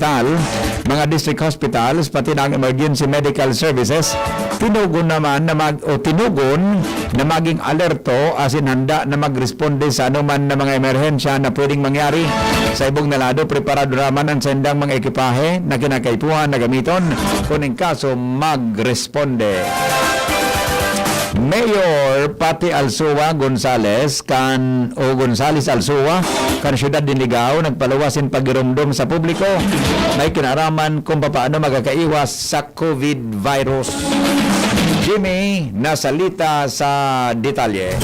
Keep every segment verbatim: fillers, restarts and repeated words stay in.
ospital, mga district hospitals, pati na ang emergency medical services, tinugon naman na mag-, o tinugon na maging alerto asin handa na magresponde sa anuman na mga emerhensya na pwedeng mangyari. Sa ibong na lado, preparado naman ang saindang mga ekipahe na kinakaipuhan na gamiton kun in kaso magresponde. Mayor Pati Alsua Gonzales kan, o Gonzales Alsua, kan siyudad nin Ligao, nagpaluwas nin pagiromdom sa publiko may kinaraman kung papaano magkakaiwas sa COVID virus. Jimmy Nasalita sa detalye.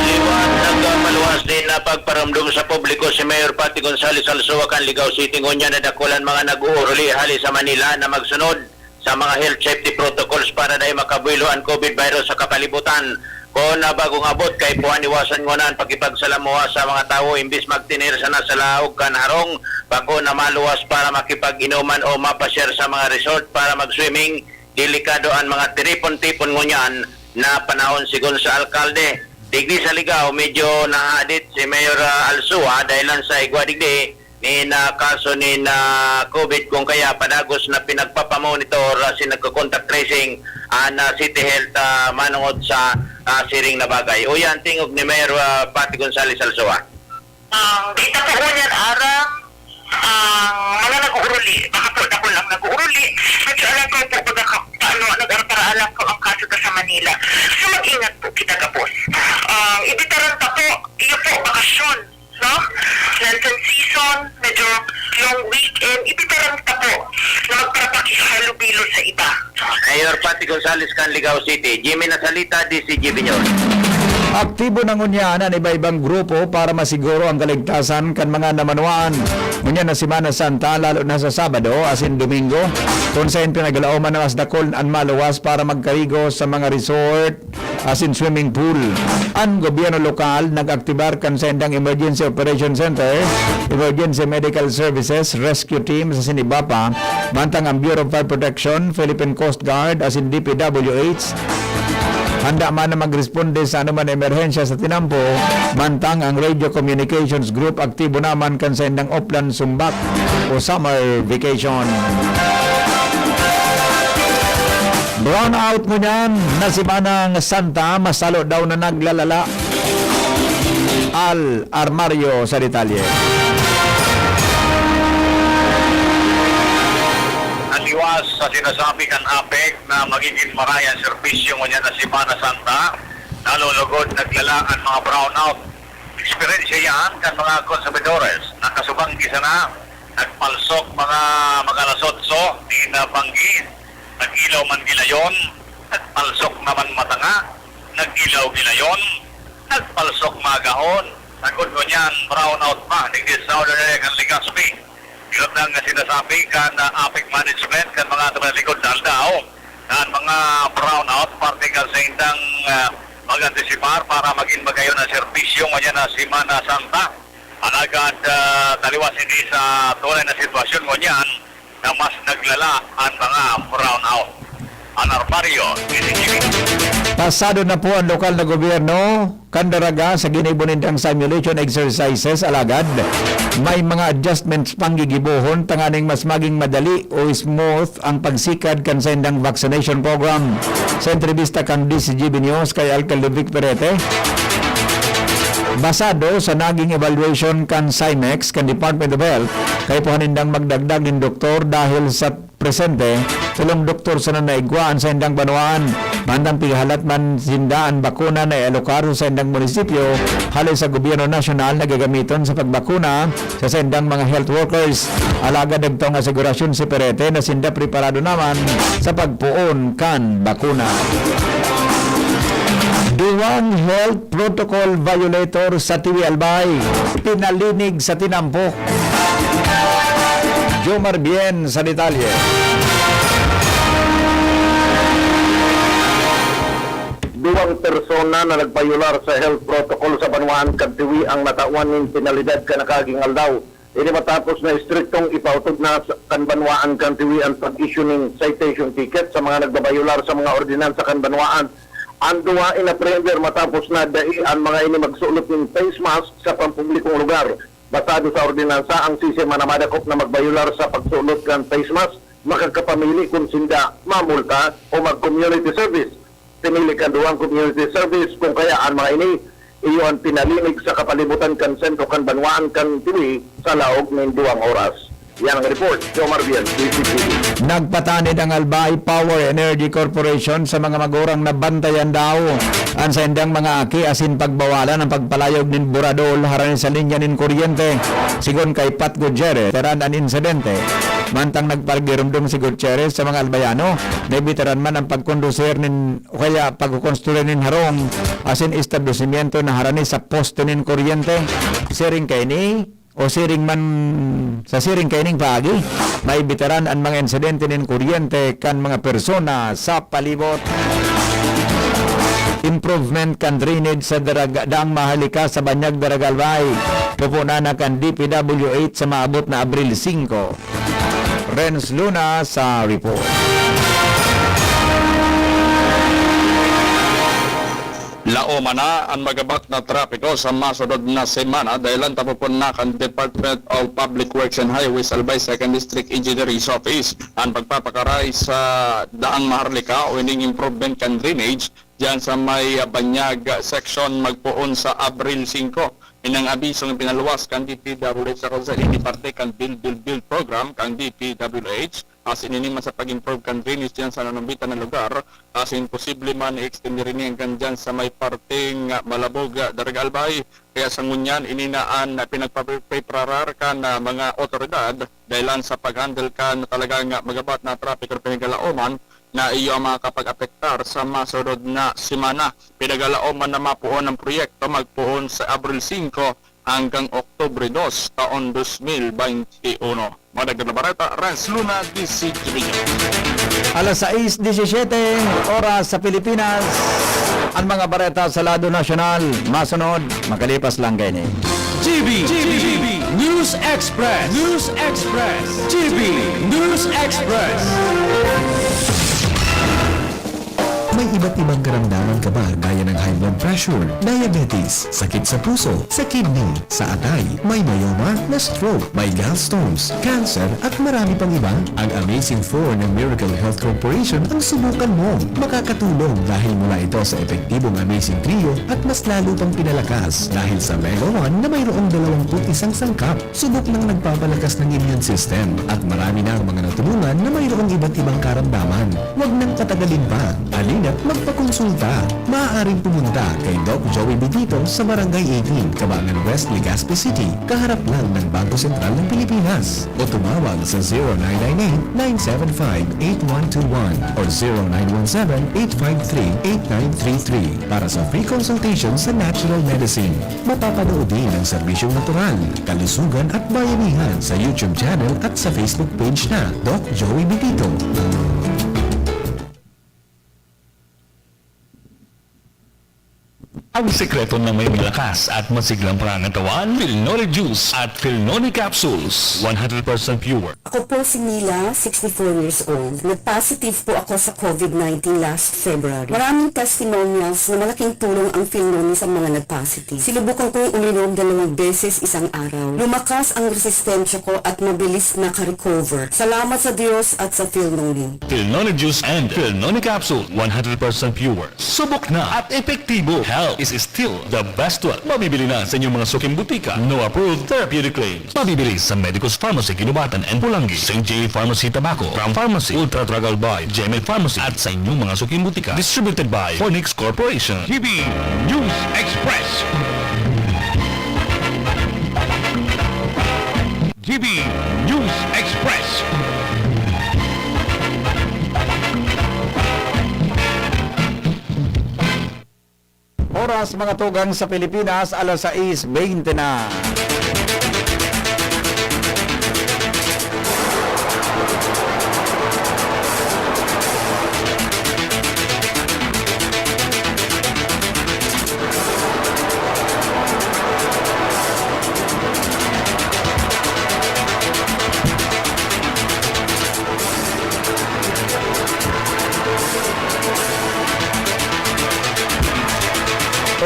Liwat nagpaluwas nin pagparomdom sa publiko si Mayor Pati Gonzales Alsua kan Ligao City, ngunyan na dakulan mga nag-uuruli hali sa Manila na magsunod sa mga health safety protocols para dai makabuelo an COVID virus sa kapalibutan. Kun, ah, bagong abot, kaipuhan iwasan ngona an pakipagsalamuha sa mga tawo imbis magtener sana sa laog kan harong, bako na maluwas para makipag-inuman o mapasyar sa mga resort para mag-swimming. Delikado an mga tiripon-tipon ngunyan na panahon, sigon sa alkalde. Digdi sa Ligao, medyo nahadit si Mayor, ah, Alsua dahil lang sa igwa digdi nin, ah, kaso nin, ah, COVID, kung kaya padagos na pinagpapamonitor, ah, si nagko-contact tracing an, ah, City Health, ah, manongod sa, ah, siring na bagay. Uya an tingog ni Mayor, ah, Patty Gonzales Alsoa. Ang data po ngunyan, aram, ang mga nag-uuruli, baka po dakul ang nag-uuruli, medyo alam ko po baga ka, paano nag-arapara alam ko ang kaso ta sa Manila. So, mag-ingat po kita gabos. Ang ibitaran ta po, iyo po, bakasyon, no? Lenten season, medyo long weekend, ibitaran ta po na magpapakihalubilo sa iba. Mayor Patty Gonzales kan Ligao City, Jimmy Nasalita, D C G B News. Aktibo na ngunyan an iba-ibang grupo para masiguro ang kaligtasan kan mga namanuan. Ngunyan na Semana Santa, lalo na sa Sabado asin Domingo, kun saen pinaglaoman na mas dakul an maluwas para magkarigo sa mga resort asin swimming pool. An gobyerno lokal nag-aktibar kan saindang Emergency Operation Center, Emergency Medical Services, Rescue Teams asin iba pa, mantang ang Bureau of Fire Protection, Philippine Coast Guard asin D P W H handa man na magresponde sa anuman na emerhensya sa tinampo, mantang ang Radio Communications Group aktibo naman kan saindang Oplan Sumbak o summer vacation. Brownout ngunyan na Semana Santa, masalo daw na naglalala. Al Armario sa detalye. Aliwas sa sinasabi kan APEC na magiging maray an serbisyo ngunyan na Semana Santa, nalulugod naglala an mga brownout. Eksperyensya yan kan mga konsumidores na kasubang gisa na nagpalsok mga mag-alas otso nin banggi, nag-ilaw man gilayon, nagpalsok naman matanga, nag-ilaw gilayon, nagpalsok magahon. Sagkod ngunyan, brownout pa digdi sa Southern Area kan Legazpi. Yun ang sinasabi kan, ah, APEC management kan mga tumalikod na aldaw. Kan mga brownout, parte kan saindang, ah, mag-antisipar para magin magayon ang serbisyo ngunyan na Semana Santa. Alagad, ah, taliwas ini sa tunay na sitwasyon ngunyan na mas naglala an mga brownout. An Armario, N N T V. Pasado na po ang lokal na gobyerno kan Daraga sa ginibo nindang simulation exercises, alagad may mga adjustments pang gigibohon tanganing mas maging madali o smooth ang pagsikad kan saindang vaccination program. Sa entrevista kan D C G B News kay Alcalde Vic Perete, basado sa naging evaluation kan SIMEX kan Department of Health, kaipuhan nindang magdagdag nin doktor dahil sa presente, tolong doktor sana na igwa an saindang banwaan. Mantang pighalat man sinda an bakuna na ialokar sa saindang munisipyo, hali sa gobyerno nasyonal na gagamiton sa pagbakuna sa saindang mga health workers. Alagad nagtao ang asegurasyon si Perete na sinda preparado naman sa pagpoon kan bakuna. Duwang health protocol violator sa Tiwi Albay, pinalinig sa tinampo. Jomar Bien sa detalye. Duwang persona na nagbayular sa health protocol sa banwaan kan Tiwi ang natawan nin penalidad kan nakaaging aldaw. Ini matapos na estriktong ipautog na sa, kan banwaan kan Tiwi an pag-issue nin citation ticket sa mga nagbabayular sa mga ordinansa kan banwaan. An duwa inaprehender matapos na dai an mga ini magsulot nin face mask sa pampublikong lugar. Basado sa ordinansa, ang sisay man na madakop na magbayular sa pagsulot kan face mask, makakapamili kun sinda mamulta o mag-community service. Pinili kan duwang community service, kun kaya an mga ini iyo an pinalinig sa kapalibutan kan sentro kan banwaan kan Tiwi sa laog nin duwang oras. Yan ang report, Jomar Bien, D C T V. Nagpatanid ang Albay Power Energy Corporation sa mga magurang na bantayan daw an saindang mga aki asin pagbawalan ang pagpalayog nin buradol harani sa linya nin kuryente. Sigon kay Pat Gutierrez, teran an insidente. Mantang nagpagirumdom si Gutierrez sa mga Albayano, naibitaran man ang pagkondusir nin o kaya pagkokonstruir nin harong asin establisimyento na harani sa poste nin kuryente. Siring kaini, o siring man sa siring kaining paagi, maibitaran an mga insidente nin kuryente kan mga persona sa palibot. Improvement kan drainage sa Daraga-, Daang Maharlika sa Banyag, Daraga Albay. Pupunan na kan D P W H sa maabot na Abril singko. Renz Luna sa report. Laoman na an magabat na trapiko sa masunod na semana, dahelan ta pupunan na kan Department of Public Works and Highways Albay Second District Engineering's Office an pagpapakaray sa Daang Maharlika o ining improvement kan drainage diyan sa may, ah, Banyag section magpoon sa Abril singko. Inang abisong ipinaluwas kan D P W H sa Council ini parte kan Build, Build, Build program kan D P W H. Asin ini man sa pag-improve kan drainage diyan sa nanumbitan na lugar, asin posible man i-extend rin hanggang diyan sa may parteng, ah, Malabog, ah, Daraga Albay. Kaya sa ngunyan, ini na an pinagpapreparar kan, ah, mga otoridad dahilan sa pag-handle kan talagang, ah, magabat na trapiko na pinagalaoman na iyo ang makakapag-apektar sa masunod na semana. Pinagalaoman na mapoon ang proyekto magpoon sa Abril singko hanggang Oktubre dos, taon dos mil baynte uno. Madagdag na bareta, Renz Luna, D C G B. Alas sais disisiyete, oras sa Pilipinas. Ang mga bareta sa lado nasyonal, masunod, makalipas lang kaini. G B, G B, News Express, News Express, G B, News Express. May iba't ibang karamdaman ka ba, gaya ng high blood pressure, diabetes, sakit sa puso, sa kidney, sa atay, may myoma, na-stroke, may gallstones, cancer, at marami pang iba? Ang Amazing Four ng Miracle Health Corporation ang subukan mo. Makakatulong dahil mula ito sa epektibong Amazing Trio at mas lalo pang pinalakas dahil sa Mega One na mayroong dalawampu't isang sangkap. Subok ng nagpapalakas ng immune system at marami na ang mga natulungan na mayroong iba't ibang karamdaman. Huwag nang patagalin pa. Halina't magpakonsulta. Maaaring pumunta kay Doc Joey Benito sa Barangay eighteen, Cabangan West, Legazpi City, kaharap lang ng Bangko Sentral ng Pilipinas. O tumawag sa zero nine nine eight, nine seven five, eight one two one or zero nine one seven, eight five three, eight nine three three para sa free consultation sa natural medicine. Mapapanood din ang serbisyong natural, kalusugan at bayanihan sa YouTube channel at sa Facebook page na Doc Joey Benito. Ang sikreto ng may malakas at masiglang pangangatawan, Filnonic Juice at Filnonic Capsules, one hundred percent pure. Ako po si Mila, sixty-four years old. Nag-positive po ako sa covid nineteen last February. Maraming testimonials na malaking tulong ang Filnoni sa mga nag-positive. Sinubukan kong uminom dalawang beses isang araw. Lumakas ang resistensya ko at mabilis nakarecover. Salamat sa Diyos at sa Filnoni. Filnoni Juice and Filnoni Capsule, one hundred percent pure. Subok na at epektibo. Health is still the best wealth. Mabibili na sa inyong mga suking butika. No approved therapeutic claims. Mabibili sa Medicus Pharmacy, Guinobatan and Polangui, Saint J Pharmacy Tabaco, Crown Pharmacy, Ultra Drug Albay, G M L Pharmacy, at sa inyong mga suking butika. Distributed by Phoenix Corporation. G B News Express. G B News Express. Oras, mga tugang, sa Pilipinas, alas sais beinte na.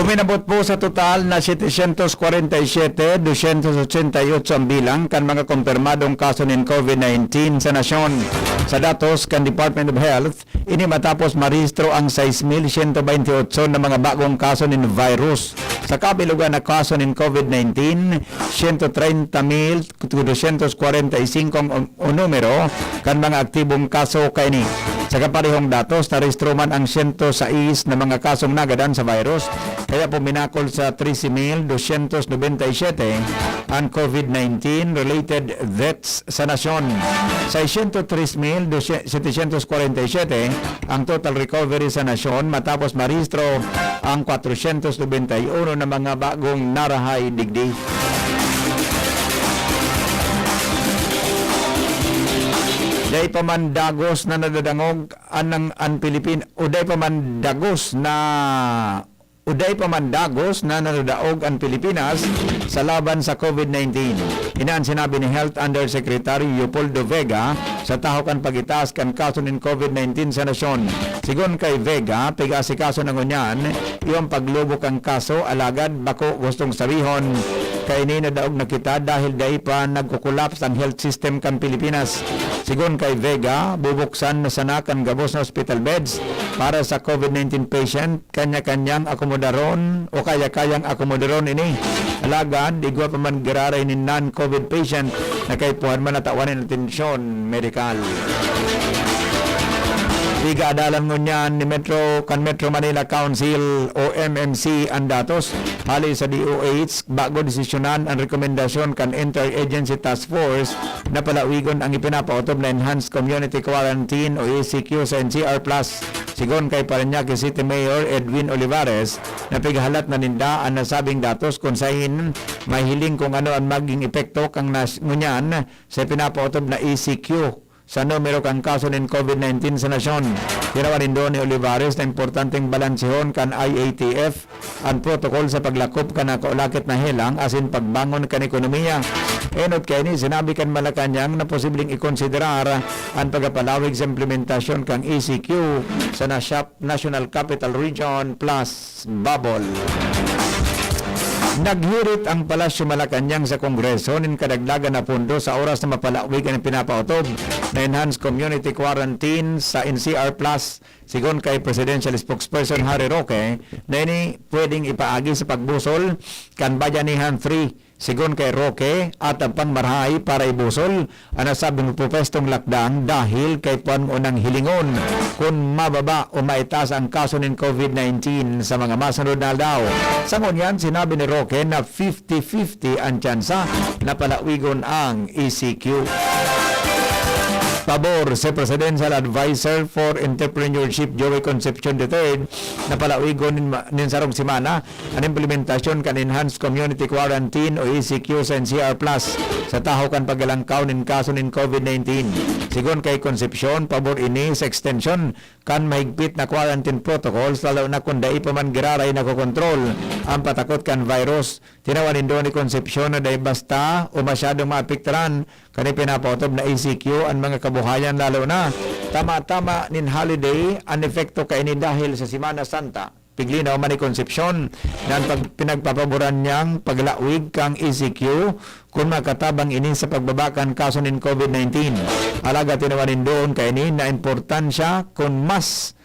Uminabot po sa total na setecientos kwarenta y siete, dosyentos ochenta y otso ang bilang kan mga kumpirmadong kaso nin COVID nineteen sa nasyon. Sa datos kan Department of Health, ini matapos marehistro ang sais mil siyento baynte otso na mga bagong kaso nin virus. Sa kabilugan na kaso nin COVID nineteen, siyento treinta mil dosyentos kwarenta y singko ang, ang numero kan mga aktibong kaso kaini. Sa kaparehong datos, narehistro man ang siyento sais na mga kasong nagadan sa virus, kaya puminakol sa trese mil dosyentos nobenta y siyete ang COVID nineteen related deaths sa nasyon. Seiscientos tres mil setecientos kwarenta y siete ang total recovery sa nasyon matapos marehistro ang kwatrosyentos nobenta y uno na mga bagong narahay digdi. Dai pa man dagos na nadadangog an, ang, an Pilipin-, o dai pa man dagos na, o dai pa man dagos na nadadaog an Pilipinas sa laban sa COVID nineteen. Ini an sinabi ni Health Undersecretary Leopoldo Vega sa tahaw kan pag-itaas kan kaso nin COVID nineteen sa nasyon. Sigon kay Vega, pig-aasikaso na ngunyan iyong paglubok kan kaso, alagad bako gustong sabihon kaini nadaog na kita dahil dai pa nagkukulaps ang health system kan Pilipinas. Sigon kay Vega, bubuksan na sana kan gabos na hospital beds para sa COVID nineteen patient, kanya-kanyang akomodaron o kaya-kayang akomodaron ini. Alagad, igwa pa man giraray nin non-COVID patient na kaipuhan man na tawan nin atensyon medikal. Pigaadalan ngunyan ni Metro, kan Metro Manila Council o M M C an datos. Hali sa D O H, bago desisyonan an rekomendasyon kan Interagency Task Force na palawigon ang ipinapaotob na Enhanced Community Quarantine o E C Q sa N C R Plus. Sigon kay Parañaque City Mayor Edwin Olivares, na pighalat na ninda an nasabing datos kun saen mahiling kung ano an maging epekto kan nas-, ngunyan sa pinapaotob na E C Q sa numero kan kaso nin COVID nineteen sa nasyon. Tinawan nindo ni Olivares na importanteng balansehon kan I A T F an protokol sa paglakop kan nakaulakit na helang asin pagbangon kan ekonomiya. Enot kaini, sinabi kan Malacañang na posibleng ikonsiderar an pagkapalawig sa implementasyon kan E C Q sa Nasya-, National Capital Region Plus Bubble. Naghirit ang Palasyo Malacañang sa Kongreso nin kadagdagan na pondo sa oras na mapalawig an pinapaotob na enhanced community quarantine sa N C R Plus. Sigon kay Presidential Spokesperson Harry Roque, na ini pwedeng ipaagi sa pagbusol kan Bayanihan three. Sigon kay Roque, atap pang marahay para ibusol an nasabing pupwestong lakdang dahil kaipuhan ngunang hilingon kun mababa o maitaas ang kaso nin COVID nineteen sa mga masunod na aldaw. Sa ngunyan, sinabi ni Roque na fifty fifty an tsansa na palawigon ang E C Q. Pabor si Presidential Adviser for Entrepreneurship Joey Concepcion the third na palawigon nin ma-, nin sarong semana an implementasyon kan Enhanced Community Quarantine o E C Q sa N C R Plus sa tahaw kan paglalangkaw nin kaso nin COVID nineteen. Sigon kay Concepcion, pabor ini sa extension kan mahigpit na quarantine protocols, lalo na kun dai pa man giraray nakokontrol an patakot kan virus. Tinawan nindo ni Concepcion na dai basta o masyadong maapektaran kan ipinapaotob na E C Q an mga kabuhayan, lalo na tama-tama nin holiday an epekto kaini dahil sa Semana Santa. Piglinaw man ni Concepcion na an pag-, pinagpapaboran niyang paglawig kan E C Q kun makatabang ini sa pagbaba kan kaso nin COVID nineteen. Alagad tinawan nindon kaini na importansya kun mas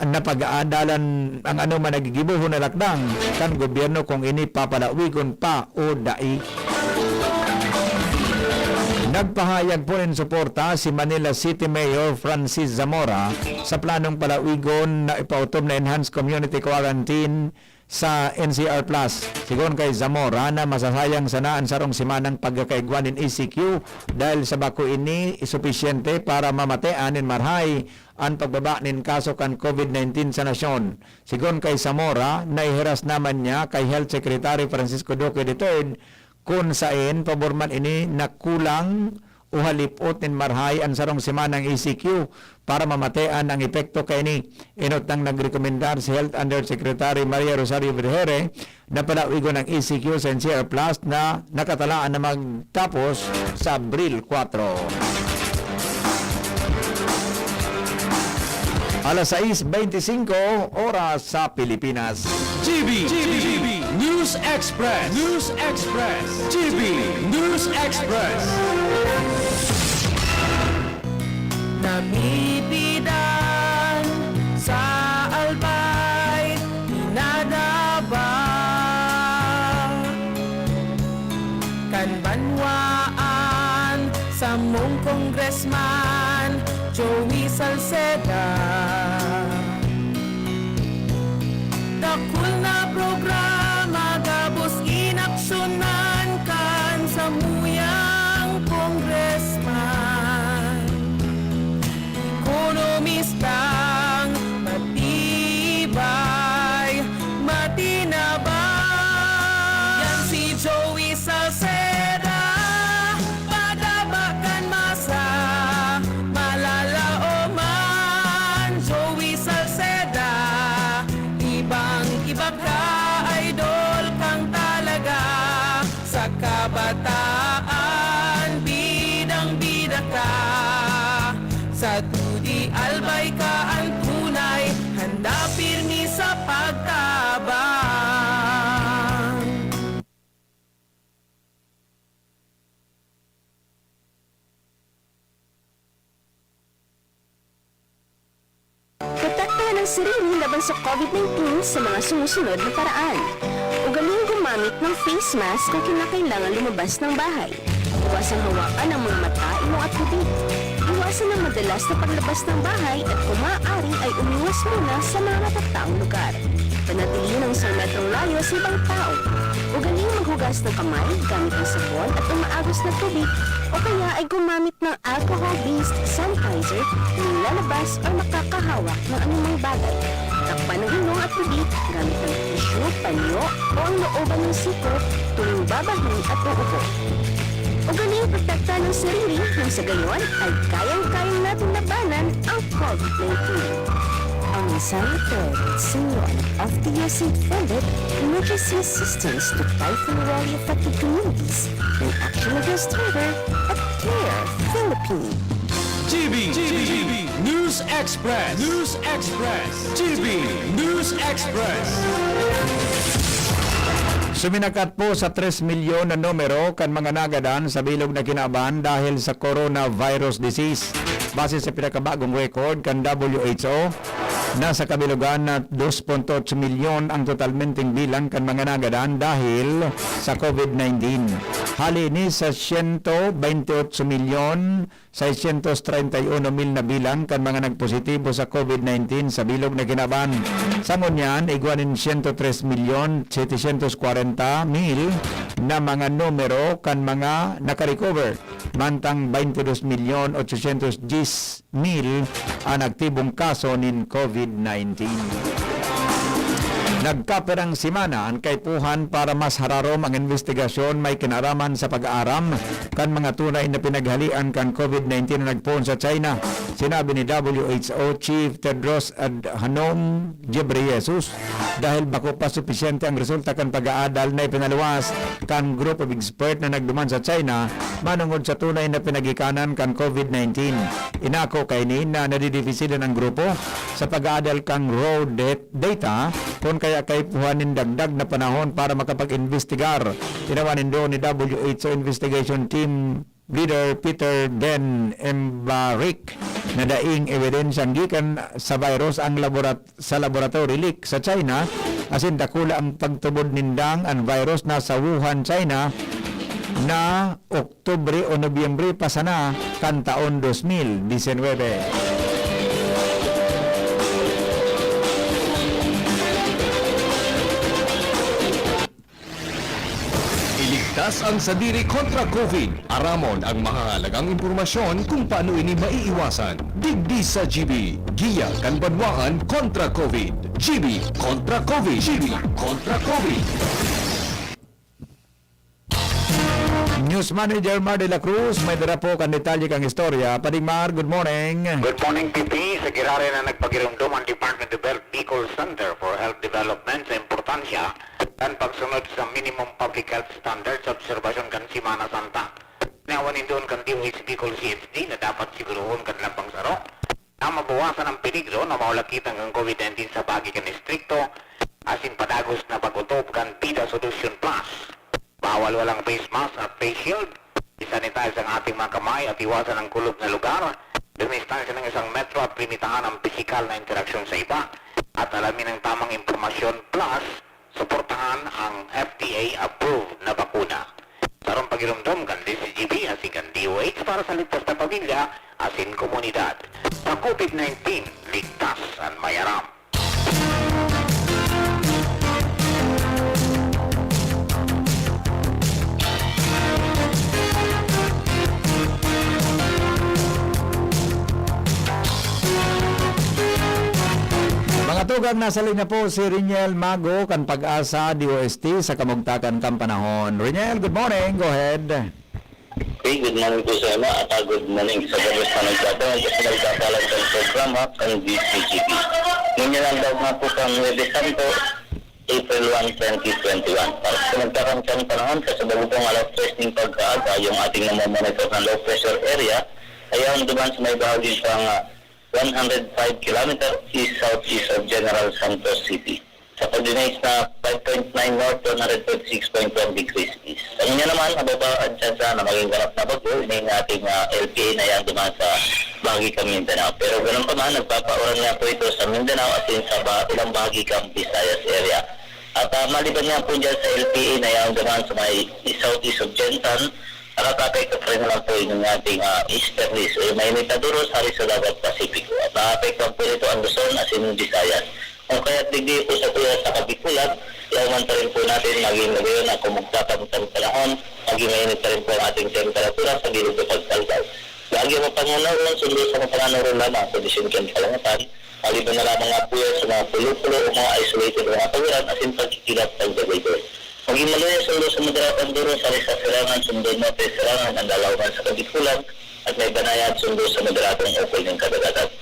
napag-aadalan ang anoman na gigibohon na lakdang kan gobyerno kung ini papalawigon pa o dai. Nagpahayag po nin suporta si Manila City Mayor Francis Zamora sa planong palawigon na ipautob na enhanced community quarantine sa N C R Plus. Sigon kay Zamora na masasayang sana an sarong semanang pagkakaigwa nin E C Q dahil sa bako ini supisyente para mamatean nin marhay an pagbaba nin kaso kan COVID nineteen sa nasyon. Sigon kay Zamora, naihiras naman niya kay Health Secretary Francisco Duque the third kun saen pabor man ini na kulang o halipot nin marhay an sarong semanang E C Q para mamatean ang epekto kaini. Enot nang nagrekomendar si Health Undersecretary Maria Rosario Vergeire na palawigon ang E C Q sa N C R Plus na nakatalaan na magtapos sa Abril kwatro. Alas sais beintisinko, oras sa Pilipinas. G B, G B, News Express, News Express, G B News Express. Namipidan sa Albay, pinadaba kan banwaan, samong Congressman Joey Salceda. Dakul na programa gabos inaksyonan kan samuyang congressman. Ekonomistang matibay, matinabang. Yan si Joey Salceda, padaba kan masa, malalaoman. Joey Salceda, ibang-iba ka, idol kang talaga. Sa kabataan, bidang-bida ka. Sa dudi, Albay ka ang tunay, handa pirmi sa pagtabang. Protektahan ang sarili laban sa COVID nineteen sa mga sumusunod na paraan. Ugaling gumamit ng face mask kung kinakailangan lumabas ng bahay. Iwasang hawakan ang mga mata, ilong at bibig. Iwasan ang madalas na paglabas ng bahay at kung maaari ay umiwas muna sa mga matataong lugar. Panatilihin ang isang metrong layo sa ibang tao. Ugaling maghugas ng kamay gamit ang sabon at umaagos na tubig o kaya ay gumamit ng alcohol-based sanitizer kung lalabas o makakahawak ng anumang bagay. Takpan ang ilong at bibig gamit ang tissue, panyo o ang looban ng siko tuwing babahi at uubo. Ugaling protektahan ang sarili nang sa gayon ay kayang-kayang natin labanan ang COVID nineteen. A mensahe ito sa inyo ng F T U state-funded Emergency Assistance to Typhoon Raleigh Affected Communities ng Action Against Terror at Care Philippines. G B, G B, News Express, News Express, G B News Express. Suminakat po sa tres milyon na numero kan mga nagadan sa bilog na kinaban dahil sa coronavirus disease. Base sa pinakabagong record kan W H O, nasa kabilugan na dos punto otso milyon ang totalmenteng bilang kan mga nagadan dahil sa COVID nineteen. Hali ini sa siyento baynte otso milyon seiscientos treinta y uno mil na bilang kan mga nagpositibo sa COVID nineteen sa bilog na kinaban. Sa ngunyan, igwa nin siyento tres milyon setecientos kwarenta mil na mga numero kan mga nakarecover, mantang baynte dos milyon otsosyentos dyes mil an aktibong kaso nin COVID nineteen. Nagkapirang semana an kaipuhan para mas hararom ang imbestigasyon may kinaraman sa pag-aaram kan mga tunay na pinaghalean kan COVID nineteen na nagpoon sa China, sinabi ni W H O Chief Tedros Adhanom Ghebreyesus, dahil bako pa supisyente ang resulta kan pag-aadal na ipinaluwas kan group of expert na nagduman sa China manongod sa tunay na pinagikanan kan COVID nineteen. Inako kaini na nadidipisilan ang grupo sa pag-aadal kan raw dat-, data, kun kaya kaipuhan nin dagdag na panahon para makapag-imbestigar. Tinawan nindo ni W H O Investigation Team Leader Peter Ben Embarek na daing ebidensyang gikan sa virus ang laborat-, sa laboratory leak sa China, asin dakula ang pagtubod nindang an virus nasa Wuhan, China, na Oktubre o Nobyembre pa sana kan taon dos mil disinwebe. Iligtas ang sadiri kontra COVID. Aramon ang mahahalagang impormasyon kung paano ini maiiwasan. Digdi sa G B, giya kan banwaan kontra COVID. G B kontra COVID. G B kontra COVID. News Manager Mar de la Cruz, may dara po kan detalye kan istorya. Pading Mar, good morning. Good morning, P P. Sa giraray na nagpagiromdom ang Department of Health Bicol Center for Health Development sa importansya kan pagsunod sa minimum public health standards sa obserbasyon kan Semana Santa. Tinawan nin duon kan D O H Bicol C H D na dapat siguruhon kan lambang saro na mabawasan ang peligro na maulakitan kan COVID nineteen sa bahagi kan distrito, asin padagos na pag-otob kan Pida Solution Plus. Bawal walang face mask at face shield. I-sanitize ang ating mga kamay at iwasan ang kulob na lugar. Dumistansya ng isang metro at limitahan ang pisikal na interaksyon sa iba. At alamin ang tamang impormasyon plus suportahan ang F D A-approved na bakuna. Sarong pagiromdom kan D C G B asin kan D O H para sa ligtas na pamilya asin komunidad. Sa COVID nineteen, ligtas an mayaram. Mga tugang, nasa linya po si Reniel Mago kan Pag-asa D O S T sa kamugtakan kan panahon. Reniel, good morning. Go ahead. Okay, good morning po sa inyo at, ah, good morning sa gabos na nagdadangog at nagdadalag sa programa kan D C G B. Ngunyan ang daog nga po kan Huwebes Santo, April one, twenty twenty-one. Para sa kamugtakan kan panahon, sa sabagong alas tres ning pagkaaga, yung ating namomonitor na low pressure area ay ang duman sa may bahagi pang, ah, one hundred five kilometer east-southeast of General Santos City. Sa coordinates na five point nine north, one hundred twenty-six point one degrees east. Sa unya naman, mababa ang tsansa na maging ganap na bagyo, ini ang ating, ah, L P A na yan duman sa bahagi kan Mindanao. Pero ganun pa man, nagpapauran nga po ito sa Mindanao asin sa ba-, ilang bahagi kan Visayas area. At, ah, maliban nga po dyan sa L P A na yan duman sa may southeast of Gensan, nakakapekto pa rin naman po yung ating, ah, easterlies o yung mainit na duros hari sa Dagat Pasipiko. At naapektuhan po nito ang Luzon asin Visayas. Kung kaya't digdi po sa kuya sa Kabikulan, lawan pa rin po natin maging magayon ang kumugtakan ng panahon, maging mainit pa rin po ang ating temperatura sa bilog o pagkaldaw. Lagi ang mapangunaw, sundo sa mapanganoro lamang ang kondisyon kan kalangitan, maliban na lamang nga po yan sa mga pulo-pulo o mga isolated na mga pawiran asin pagkikilap pagdagaygoy. Maging maluya sundo sa moderadong duros sa sirangan, sundo norte sirangan ang lalawanan sa Kabikulan at may banayad sundo sa moderadong ukol ng kadagatan.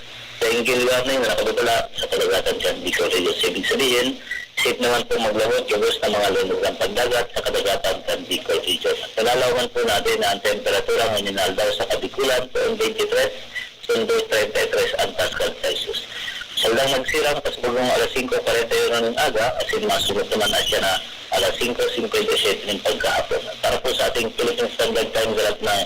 Sa Inggil Warning na nakababala sa kadagatan kan Bicol Region. Ibig sabihin, safe naman po maglahod gabos ng mga lumugang pagdagat sa kadagatan kan Bicol Region. Nalalaman po natin na ang temperatura ngayon na aldaw sa Kabikulan, poon twenty-three, sundo treinta y tres ang Pascal Celsius. Sa Aldang Nagsirang, sa bagong alas singko kwarenta y uno ng aga, asin masunod naman na siya na alas singko cincuenta y siete ng pagkahapon. Para po sa ating Philippine Standard Time, ganap ng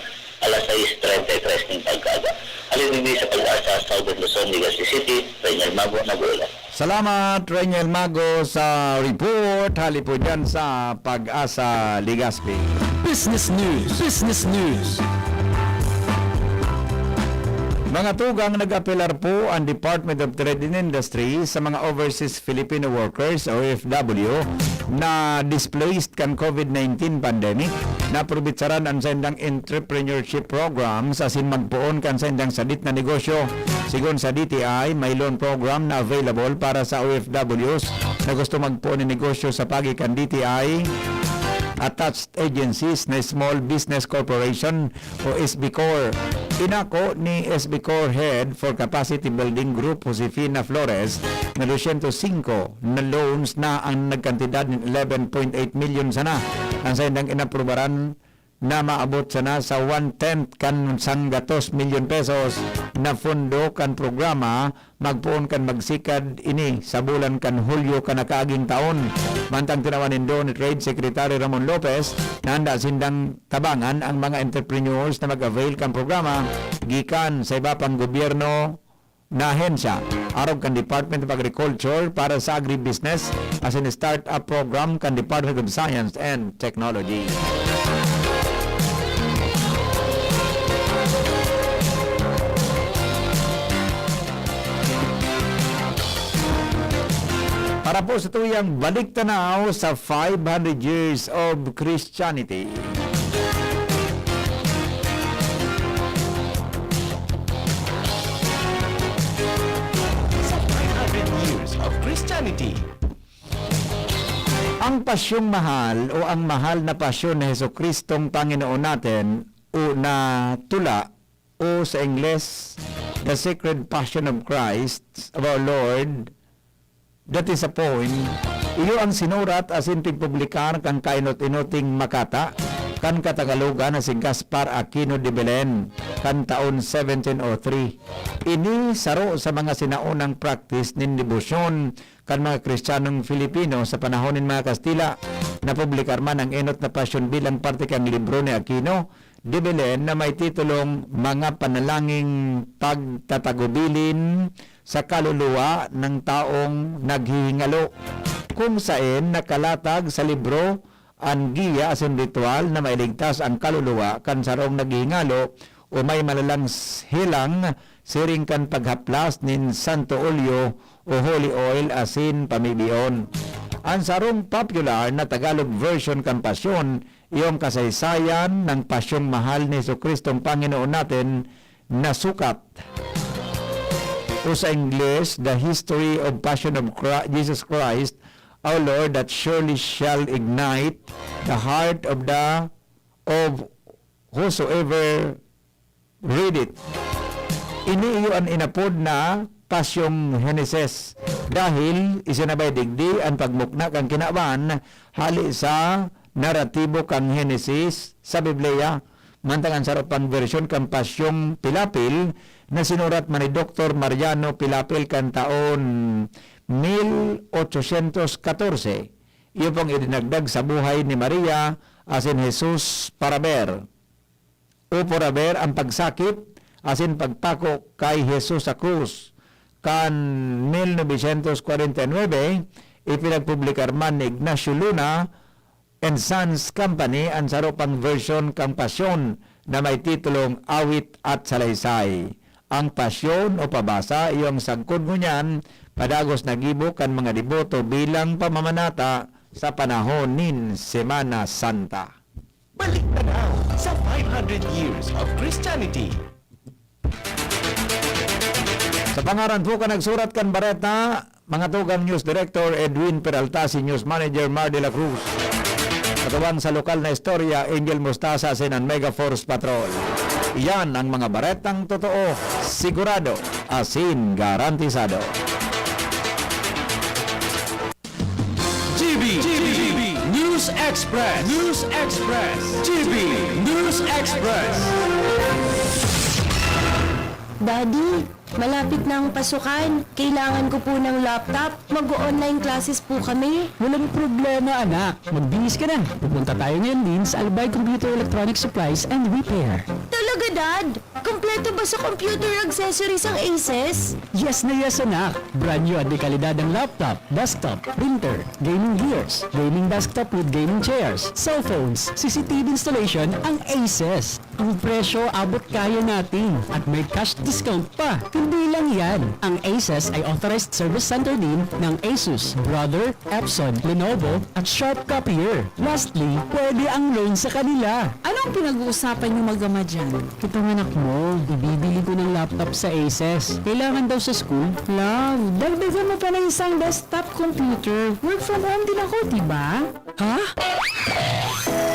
alas sais treinta y tres ng pagkaaga. Alin hindi sa Pag-asa, Southern Luzon, Legazpi City, Rainier Mago, nag-uulat. Salamat, Rainier Mago, sa report. Hali po dyan sa Pag-asa, Legazpi. Business News. Business News. Mga tugang, nag-apelar po ang Department of Trade and Industry sa mga overseas Filipino workers o O F W na displaced kan COVID nineteen pandemic, na probitsaran an saindang entrepreneurship programs asin magpoon kan saindang sadit na negosyo. Sigon sa D T I, may loan program na available para sa O F Ws na gusto magpoon nin negosyo sa pagi kan D T I attached agencies na Small Business Corporation o S B Corps. Inako ni S B Corps Head for Capacity Building Group, Josefina Flores, na dosyentos singko na loans na ang nagkantidad nin eleven point eight milyon sana. Ang saindang inaprubaran na maabot sana sa one-tenth kan sanggatos milyon pesos na pondo kan programa, magpoon kan magsikad ini sa bulan kan Hulyo kan nakaaging taon. Mantang tinawan nindo ni Trade Secretary Ramon Lopez na handa sindang tabangan ang mga entrepreneurs na mag-avail kan programa gikan sa iba pang gobyerno na ahensya, arog kan Department of Agriculture para sa Agribusiness asin Startup Program kan Department of Science and Technology. Para po sa tuyang balik tanaw sa five hundred years of Christianity. Sa five hundred years of Christianity. Ang pasyong mahal o ang mahal na pasyon ni Jesucristong Panginoon natin o na tula o sa Ingles, The Sacred Passion of Christ, of our Lord, that is a poem, iyo ang sinurat asin pigpublikar kan kainot-inoting Makata, kan Katagalogan na si Gaspar Aquino de Belen kan taon seventeen oh three. Ini saro sa mga sinaunang practice nin debosyon kan mga Kristiyanong Filipino sa panahon nin mga Kastila. Napublikar man ang enot na pasyon bilang parte kan libro ni Aquino de Belen na may titulong Mga Panalangin Pagtatagubilin sa Kaluluwa ng Taong Naghihingalo, kung saen nakalatag sa libro an giya asin ritwal na mailigtas ang kaluluwa kan sarong naghihingalo o may malalang s-, helang siring kan paghaplas nin santo olyo o holy oil asin pamibion. An sarong popular na Tagalog version kan Pasyon, iyo an kasaysayan ng Pasyong Mahal ni Jesucristong Panginoon natin na sukat, o sa Ingles, The History of Passion of Chri-, Jesus Christ, our Lord, that surely shall ignite the heart of the, of whosoever read it. Ini iyo an inapod na Pasyong Henesis, dahil isinabay digdi an pagmukna kan kinaban hali sa naratibo kan Henesis sa Biblia. Mantang an saro pang bersyon kan Pasyong Pilapil na sinurat man ni Doktor Mariano Pilapil kan taon mil ochocientos katorse, iyo pong idinagdag sa buhay ni Maria asin Jesus paraber. O paraber an pagsakit asin pagpako kay Jesus sa krus. Kan mil novecientos kwarenta y nuebe, ipinagpublikar man ni Ignacio Luna and Sons Company an saro pang version kan Pasyon na may titulong Awit at Salaysay. Ang Pasyon o pabasa iyo an sagkod ngunyan padagos na gibo kan mga deboto bilang pamamanata sa panahon nin Semana Santa. Balik Tanaw sa five hundred Years of Christianity. Sa pangaran po kan nagsurat kan bareta, mga tugang, News Director Edwin Peralta, si News Manager Mar de la Cruz. Katuwang sa lokal na istorya, Angel Mostasa asin an Mega Force Patrol. Iyan ang mga baretang totoo, sigurado, asin garantisado. G B, G B, News Express, News Express, G B, News Express. Daddy, malapit na ang pasukan. Kailangan ko po ng laptop. Mag-o-online classes po kami. Walang problema, anak. Magbihis ka na. Pupunta tayo ngayon din sa Albay Computer Electronic Supplies and Repair. Talaga, Dad? Kompleto ba sa computer accessories ang Aces? Yes na yes, anak. Brand new at de kalidad ang laptop, desktop, printer, gaming gears, gaming desktop with gaming chairs, cellphones, C C T V installation ang Aces. Ang presyo abot kaya natin at may cash discount pa. Hindi lang yan, ang Aces ay authorized service center din ng Asus, Brother, Epson, Lenovo, at Sharp Copier. Lastly, pwede ang loan sa kanila. Anong pinag-uusapan niyo mag-ama dyan? Itong anak mo, ibibili ko ng laptop sa Aces. Kailangan daw sa school. Love, dagdagan mo pa ng isang desktop computer. Work from home din ako, di ba? Ha?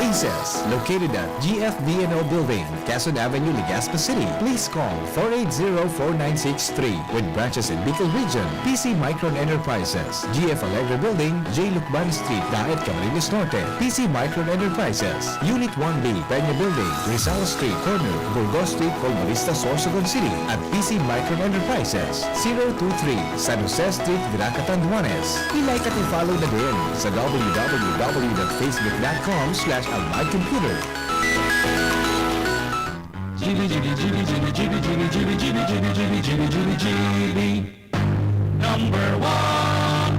Aces, located at G F B N O Building, Quezon Avenue, Legazpi City. Please call four eight zero, four nine six three. With branches in Bicol Region, P C Micron Enterprises, G F Alegre Building, J Lucban Street, Daet, Camarines Norte, P C Micron Enterprises, Unit one B, Peña Building, Rizal Street, corner Burgos Street, Colmonista, Sorsogon City, at P C Micron Enterprises, zero two three, San Jose Street, Vinaca, Tanduanes. I-like at i-follow na din sa w w w dot facebook dot com slash albay computer. G B, G B, G B, G B, G B, G B, G B, G B, G B, G B, G B, G B, G B, G B. Number one.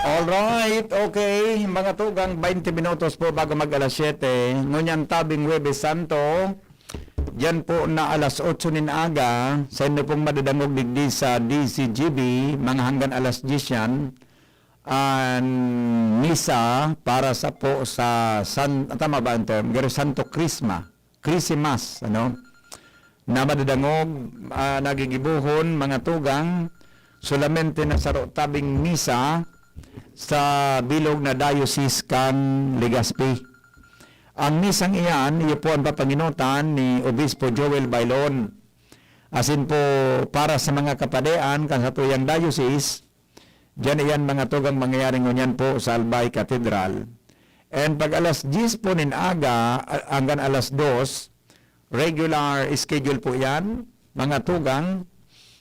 Alright, okay. Mga tugang, baynte minutos po bago mag alas siyete. Ngunyan tabing Huwebes Santo, diyan po na alas otso nin aga, sa inyo pong madadangog digdi sa D C G B, mga hanggan alas dyes yan, an misa para sa po sa San, tama ba ang term? Garo Santo Crisma, Crisimas, ano? Na madadangog, ah, nagigibohon, mga tugang, solamente na saro tabing misa sa bilog na diocese kan Legazpi. Ang misang iyan, iyo po ang papangenotan ni Obispo Joel Bailon. Asin po, para sa mga kapadean kan satuyang diocese, diyan iyan, mga tugang, mangyayari ngunyan po sa Albay Cathedral. And pag alas diyes po nin aga, a-, hanggang alas dos, regular schedule po yan, mga tugang,